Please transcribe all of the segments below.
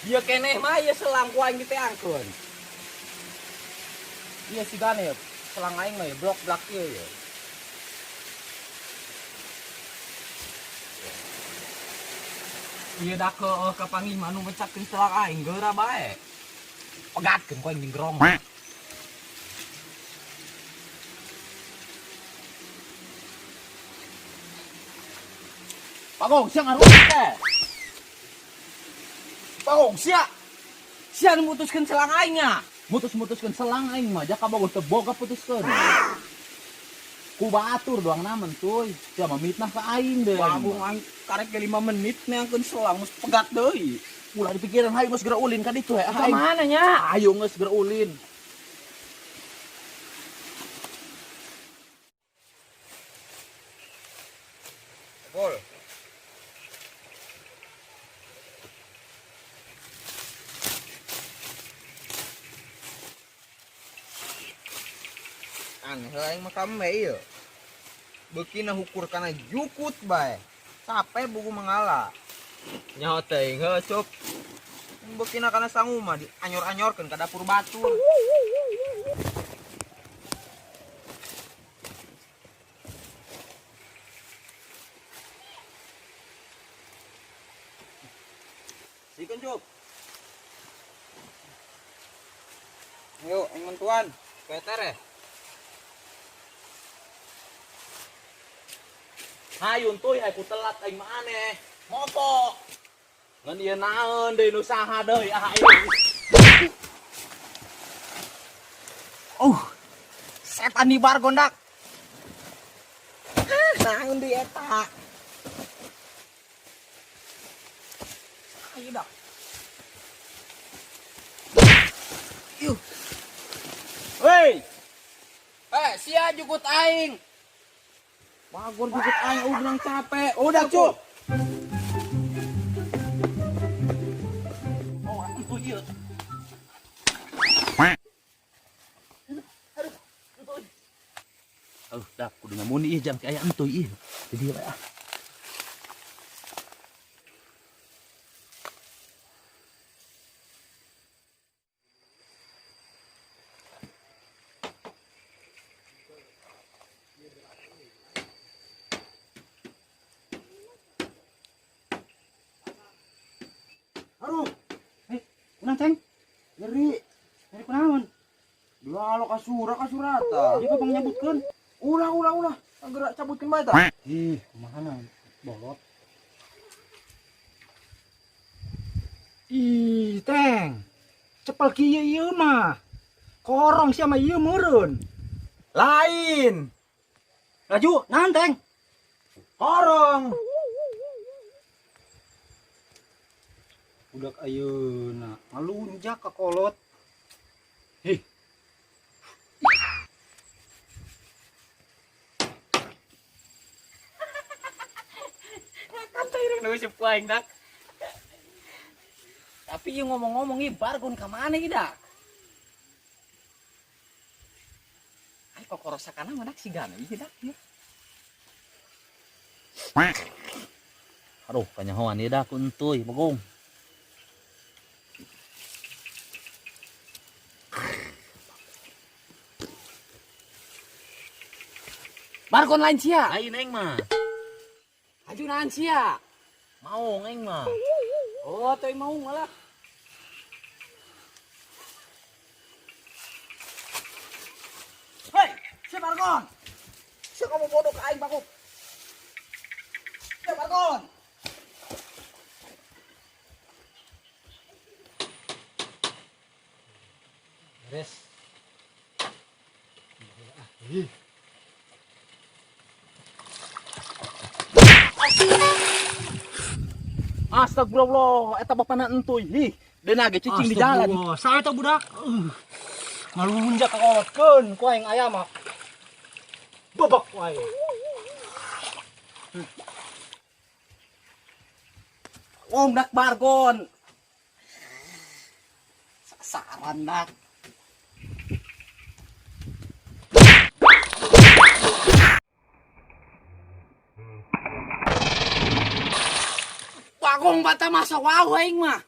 Dia keneh mah ieu selang ku aing diteangkeun. Ieu sigana ya, selang aing mah ya blok-blak ieu ya. Ieu da keeh kapanggih mah nu mecatkeun selang aing geura bae. Pegatkeun ku aing jeung gerong. Bagong sia ngaruh teh. Bagong sia. Sia nu mutuskeun selang aing nya. Mutus-mutuskeun selang aing mah jaka Bagong teu boga putuskeun. Ku batur doang namen tuy. Sia mah mitnah ka aing deui. Bagong aing karek ge 5 menit neangkeun selang geus pegat deui. Ulah dipikiran hayu geus geura ulin ka ditu he. Ka mana nya? Hayu geus geura ulin. Gol. Aneh lah aing mah kame ieu. Beukina hukur kana jukut bae. Capek buku mangala. Nyaho teuing heuh cup. Beukina kana sangu mah dianyor-anyorkeun ka dapur batur. Sikeun cup. Ayo, aing mentuan. Peter ya. Hayun tuy ai ku telat aing mah aneh. Mopo. Ngan ieu naon deui nu saha deui ah ieu. Setan di bar gondak. Ah, naon deui eta. Ayo dak. Yuh. Hei. Eh, sia jukut aing. Bagor jukut aing udah capek. Udah, Cuk. Oh, entuh ieu. Aduh, dah kudu ngamuni ieu jam aya entuh ieu. Di dieu ah. Aduh, Kunang ceng, nyeri. nyeri kunaon? Dua lo kasura kasurata. Ieu pang nyabutkeun. Ulah ulah ulah. Gerak cabutkeun bae tah. Ih, kumaha na bolot. Ih, teng. Cepel kieu ieu mah. Korong sia mah ieu meureun. Lain. Laju, naon teng? Korong. Budak ayeuna ngalunjak ka kolot. Hih. Kan teh nu useup ku aing dak. Tapi ieu ngomong-ngomong ieu bargon ka mana ieu dak? Ai kokorosakana mah dak sigana ieu dak ieu. Aduh, kanyahoan ieu dah ku entuy, Bagong. Bargon lain sia. Lain aing mah. Aju nahan sia. Maung aing mah. Oh, teu maung malah. Hei, si Bargon. Si kamu bodoh ke aing bakuk. Si Bargon. Beres. Ih. Astagfirullah, eta bapana entuy. Ih, deuna ge cicing di jalan. Astagfirullah, saha eta budak? Ngalunjak ka kolotkeun ku aing aya mah. Bebek ku aing. Wong dak bargon. Sasaran dak. Bagong bata masa wow aing mah.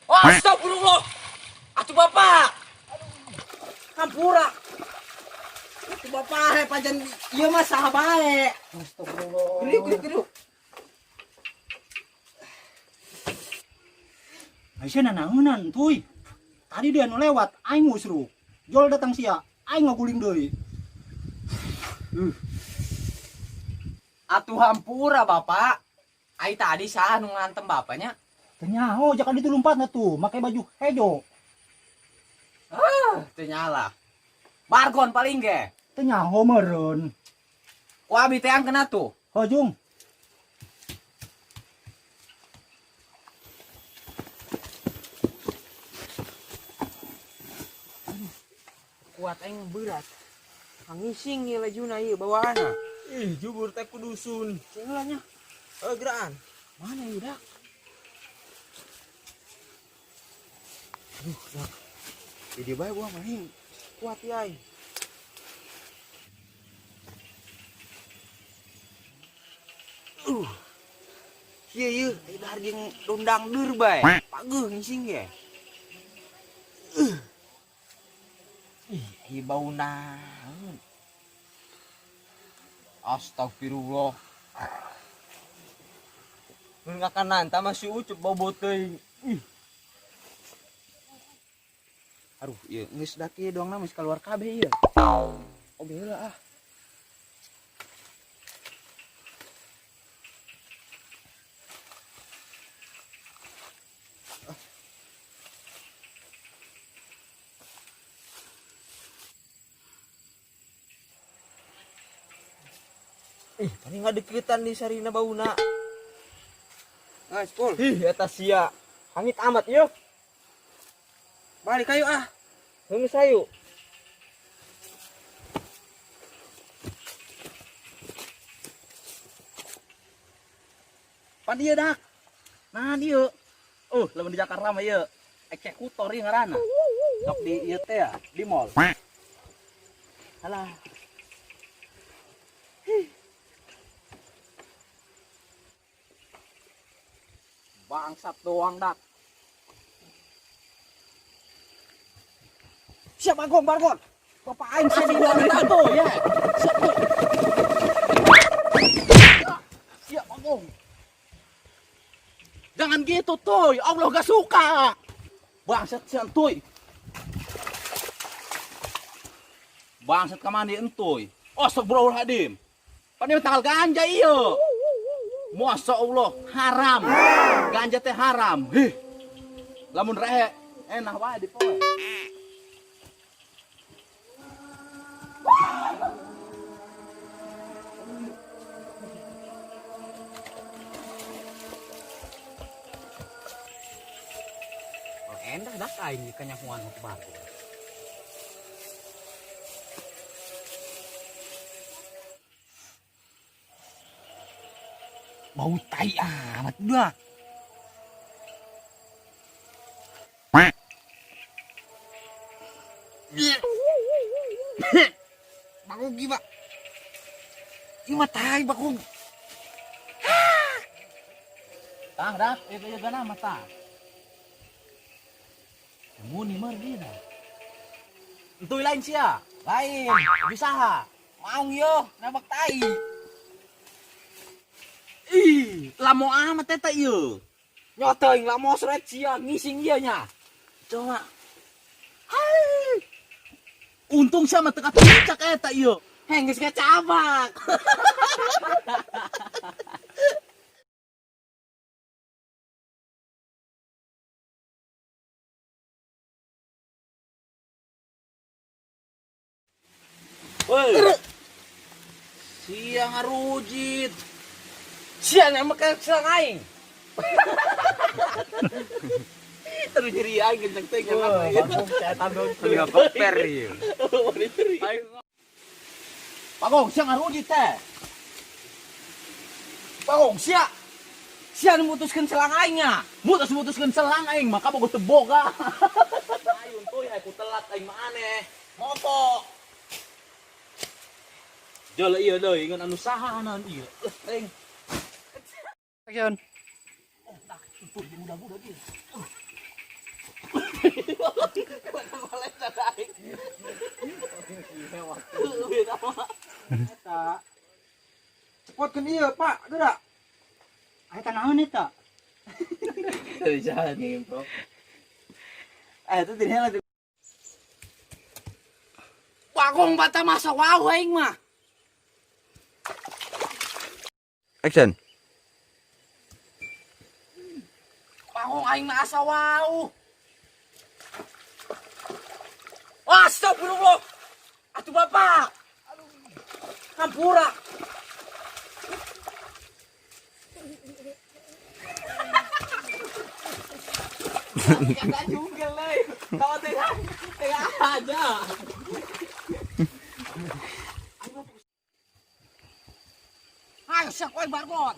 Astagfirullah. Atuh bapak. Hampura. Atuh bapak he pajan ieu mah saha bae. Astagfirullah. Kriuk kriuk kriuk. Aisyah nanaonan tuy. Tadi dia nu lewat aing ngusruk. Jol datang sia, aing ngaguling deui. Atuh hampura bapak. Ai tadi saha nu ngantem bapaknya? Teu nyaho jaka ditu lompatna tuh, make baju hejo. Ah, teu nyala. Bargon paling ge. Teu nyaho meureun. Ku abi teh kena tuh. Hojung. Kuat aing berat. Hangising ieu lajuna ieu bawaanna. Ih, jubur teh ku dusun. Cengeula nya. Eh, geraan. Mana ieu dak? Aduh, dak. Jadi bae gua mah hing. Kuat ya aing. Ieu ieu aya dahar jeung dondang deur bae. Pageuh ngising ge. Ih, ieu bau naon? Astagfirullah. Mun ngakanan tah masih ucup bau boteuing. Ih. Aduh, ieu geus dak ieu doangna geus keluar kabeh ieu. Oh, heula ah. Ih, paling nggak deketan di sarina bauna. Ah, sepul. Ih, eta sia. Hangit amat yuk. Balik ayo ah. Heung sayu. Pan ieu dak. Nah ieu. Oh, lamun di Jakarta mah ieu eksekutor ieu ngaranna. Sok di ieu teh ya, di mall. Alah. Bangsat doang dak. Siap Bagong, Bargon. Bapak aing sia di luar tuh ya. Siap tuh. Siap Bagong. Jangan gitu tuh, Allah gak suka. Bangsat sian tuy. Bangsat kamani entuy. Astagfirullahaladzim. Pan ieu tanggal ganja ieu. Masya Allah, haram. Ganja teh haram. Hih. Lamun rehe enak wae dipoe. Oh, endah dak aing kanyahuan ku Bargon. Bau tai amat dak. Bagong gimana? Ieu mah tai bagong. Tah dak, ieu teh jaga nama tah. Muni mergi dah. Entuy lain sia. Lain, Bisa ha. maung yo, nabak tai. Ih, lamo amat eta ieu. Nyoteuing lah mosret sia ngising ieu nya. Coba. Hai. Untung sia mah teu kapincak eta ieu. Heh, geus kacabak. Woi. Sia ngarujit. Sia nembak ke selang aing. Terus nyeri aing kenceng teh Wah, bagong setan dong. Enggak koper ieu. Bagong sia ngarujit teh. Bagong sia. Sia nu mutuskeun selang aing nya. Mutus-mutuskeun selang aing maka bogo teu boga. Ayun tuh ya aku telat aing mah aneh. Moto. Jol ieu deui ngan anu saha anan ieu. Aing. Action. Oh, tak Mudah-mudah gitu. Eta, Cepotkeun ieu, Pak. Geura. eta naon eta? Dari jalan ngimprok. Eh, itu tidak lagi. Bagong bata masa wow aing mah. Action. Bagong aing mah asa wow. Astagfirullah. Atuh bapak. Hampura. Kagak juga, leh. Kalau tengah, tengah aja. Ayo, siap, oi, barbot.